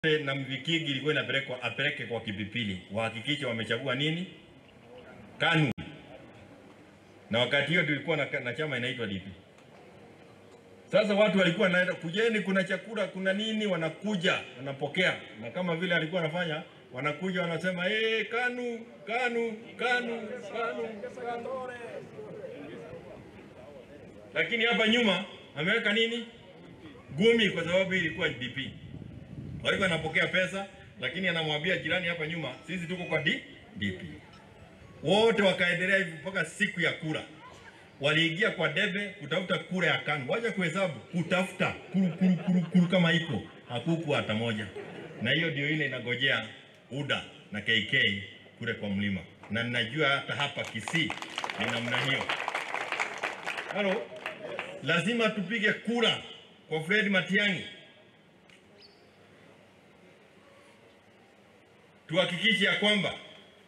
Na Mvikigi ilikuwa inapelekwa apeleke kwa Kipipili wahakikishe wamechagua nini KANU, na wakati hiyo tulikuwa na chama inaitwa DP. Sasa watu walikuwa wanaenda kujeni, kuna chakula kuna nini, wanakuja wanapokea, na kama vile alikuwa anafanya, wanakuja wanasema hey, KANU KANU KANU KANU KANU. Lakini hapa nyuma ameweka nini gumi, kwa sababu ilikuwa DP. Kwa hivyo anapokea pesa, lakini anamwambia jirani hapa nyuma, sisi tuko kwa DP. Wote wakaendelea hivi mpaka siku ya kura. Waliingia kwa debe kutafuta kura ya KANU. Wacha kuhesabu, kutafuta kuru kuru kuru kuru kama iko, hakukuwa hata moja. Na hiyo ndio ile inagojea UDA na KK kule kwa mlima. Na ninajua hata hapa Kisii ni namna hiyo. Halo, lazima tupige kura kwa Fred Matiang'i. Tuhakikishe ya kwamba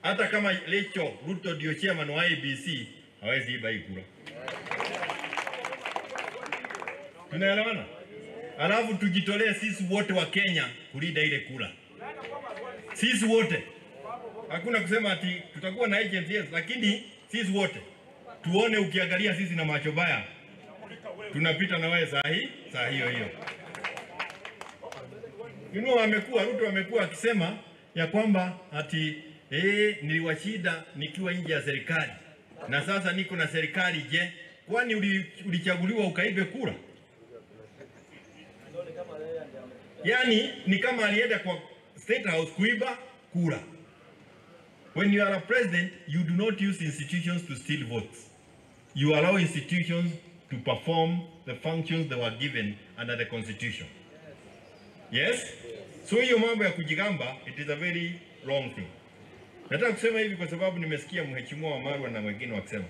hata kama Rachel Ruto ndio chairman wa IEBC hawezi iba hii kura. Tunaelewana? Alafu tujitolee sisi wote wa Kenya kulinda ile kura. Sisi wote. Hakuna kusema ati tutakuwa na agents, yes, lakini sisi wote. Tuone ukiangalia sisi na macho baya, tunapita na wewe saa hii, saa hiyo hiyo. You know, amekuwa Ruto amekuwa akisema ya kwamba ati niliwashinda nikiwa nje ya serikali na sasa niko na serikali. Je, kwani ulichaguliwa ukaibe kura? Yani ni kama alienda kwa State House kuiba kura. When you are a president, you do not use institutions to steal votes. You allow institutions to perform the functions they were given under the constitution. Yes? So hiyo mambo ya kujigamba, it is a very wrong thing. Nataka kusema hivi kwa sababu nimesikia Mheshimiwa Wamalwa na wengine wakisema.